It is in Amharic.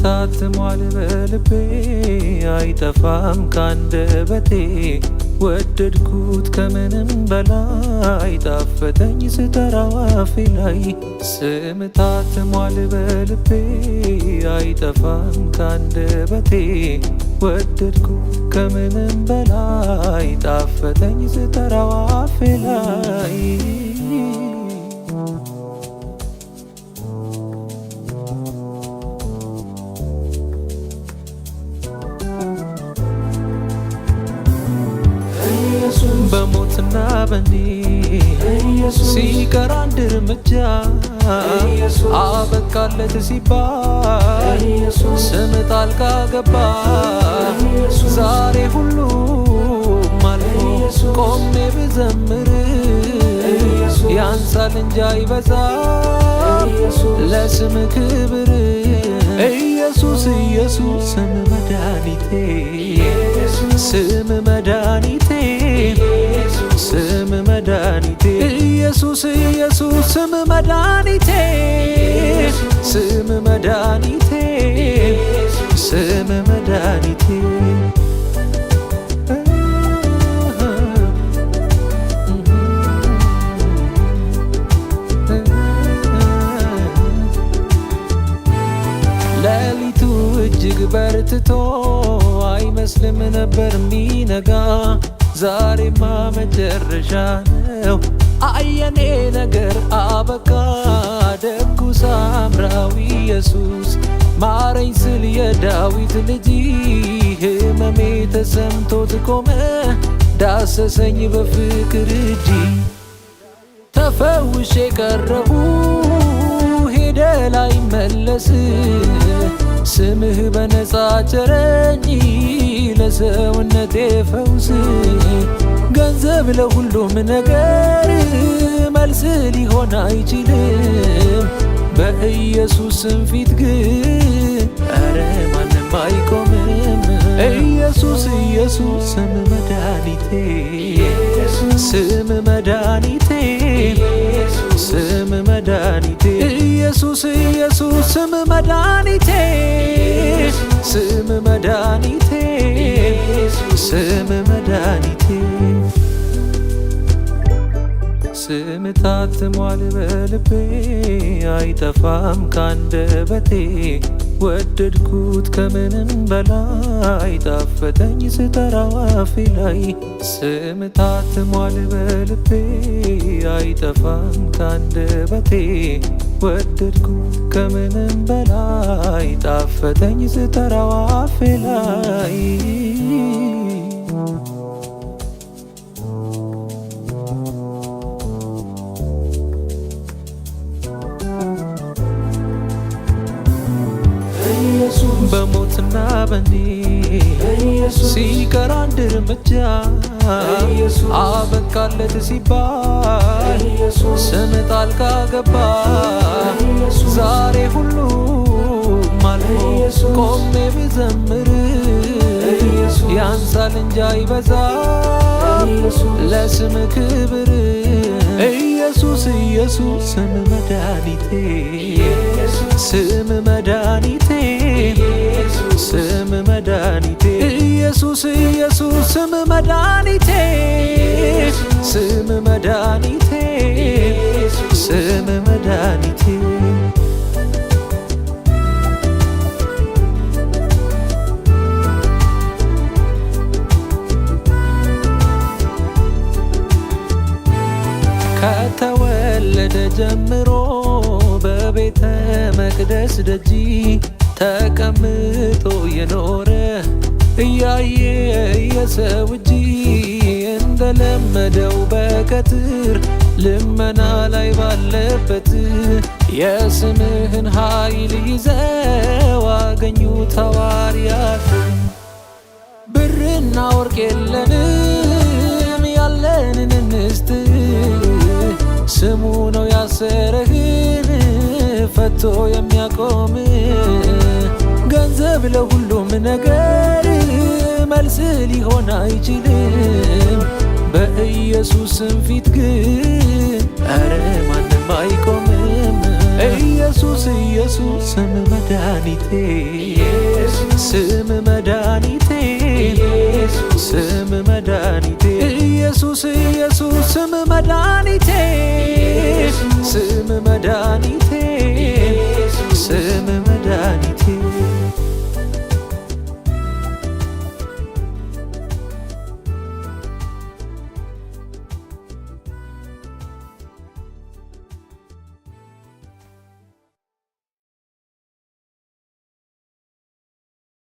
ታትሟል በልቤ አይጠፋም ካንደበቴ ወደድኩት ከምንም በላይ ጣፈጠኝ ስጠራው አፌ ላይ ስም ታትሟል በልቤ አይጠፋም ካንደበቴ ወደድኩት ከምንም በላይ ጣፈጠኝ ስጠራው አፌ ላይ። በሞትና በኔ ሲቀር አንድ እርምጃ አበቃለት ሲባል ስም ጣልቃ ገባ። ዛሬ ሁሉም አልፎ ቆሜ ብዘምር ያንሳል እንጂ አይበዛም ለስም ክብር። ኢየሱስ ኢየሱስ ስም መድኃኒቴ ስም መድኃኒቴ ስም መድኃኒቴ ኢየሱስ ኢየሱስ ስም መድኃኒቴ ስም መድኃኒቴ ስም መድኃኒቴ። ሌሊቱ እጅግ በርትቶ አይመስልም ነበር ሚነጋ፣ ዛሬማ መጨረሻ ነው አየኔ ነገር አበቃ። ደጉ ሳምራዊ ኢየሱስ ማረኝ ስል የዳዊት ልጅ ህመሜ ተሰምቶት ቆመ ዳሰሰኝ በፍቅር እጅ። ተፈውሼ ቀረሁ ሄደ ላይ መለስ ስምህ በነፃ ቸረኝ ለሰውነቴ ፈውስ። ገንዘብ ለሁሉም ነገር መልስ ሊሆን አይችልም፣ በኢየሱስ ስም ፊት ግን ኧረ ማንም አይቆምም። ኢየሱስ ኢየሱስ ስም መድኃኒቴ ስም መድኃኒቴ ስም መድኃኒቴ ኢየሱስ ኢየሱስ ስም መድኃኒቴ ስም መድኃኒቴ ስም መድኃኒቴ። ስም ታትሟል በልቤ አይጠፋም ካንደበቴ ወደድኩት ከምንም በላይ ጣፈጠኝ ስጠራው አፌ ላይ ስም ታትሟል በልቤ አይጠፋም ካንደበቴ ወደድኩት ከምንም በላይ ጣፈጠኝ ስጠራው አፌ ላይ። በሞትና በኔ ሲቀር አንድ እርምጃ አበቃለት ሲባል ስም ጣልቃ ገባ። ዛሬ ሁሉም አልፎ ቆሜ ብዘምር ያንሳል እንጂ አይበዛም ለስም ክብር። ኢየሱስ ኢየሱስ ስም መድኃኒቴ ስም መድኃኒቴ ስም መድኃኒቴ ኢየሱስ ኢየሱስ ስም መድኃኒቴ ስም መድኃኒቴ ስም መድኃኒቴ። ከተወለደ ጀምሮ በቤተ መቅደስ ደጅ ተቀምጦ የኖረ እያየ የሰው እጅ እንደለመደው በቀትር ልመና ላይ ባለበት የስምህን ኃይል ይዘው አገኙት ሐዋርያት። ብርና ወርቅ የለንም ያለንን እንስጥ፣ ስሙ ነው ያሰረህን ፈቶ የሚያቆም። ገንዘብ ለሁሉም ነገር መልስ ሊሆን አይችልም፣ በኢየሱስ ስም ፊት ግን ኧረ ማንም አይቆምም። ኢየሱስ ኢየሱስ ስም መድኃኒቴ፣ ስም መድኃኒቴ፣ ስም መድኃኒቴ። ኢየሱስ ኢየሱስ ስም መድኃኒቴ፣ ስም መድኃኒቴ፣ ስም መድኃኒቴ።